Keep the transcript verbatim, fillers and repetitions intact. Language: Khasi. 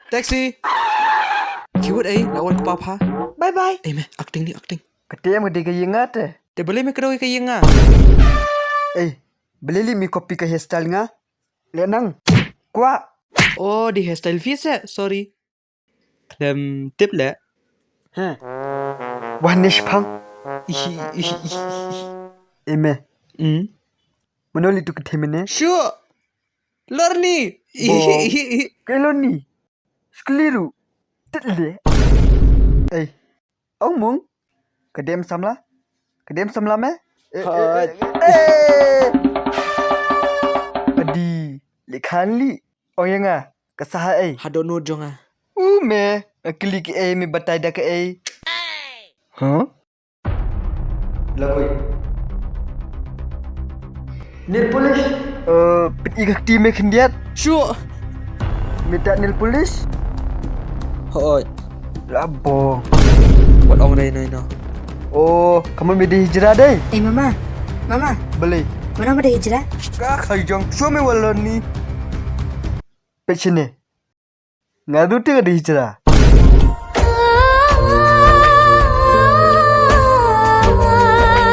Taxi. Kiwut ei, la wan kpa pha. Bye bye. Ei me, acting ni acting. Kate em ka dei ka ïing nga te. Te balei me kdew ka ïing nga. Ei, balei li me copy ka hairstyle nga. Le nang. Kwa. Oh, di hairstyle fee se, sorry. Khlem tip le. He. Wah nish phang. Ei me. Hmm. Mano li tu ka themene. Sure. Lorni. Bo. Ke lorni. Skliru. Title. Ei. Ong mung. Ka dem samla. Ka dem samla me. Eh, eh, eh, eh. Adi. Likhan li. Ong ïa nga. Ka saha ei. Hadon no jonga. U me. Akli ki ei me batai da ka ei. Huh? Lagoi. Nail polish. Eh, pit i ka kti me khyndiat. Shu. Mita nail polish. Hoi. Labo. Wat ong dei no no. Oh, kamu me dei hijra dei. Eh mama. Mama. Beli. Mana me dei hijra? Ka khai jong shu me walon ni. Pit sini. Nga du te ka dei hijra.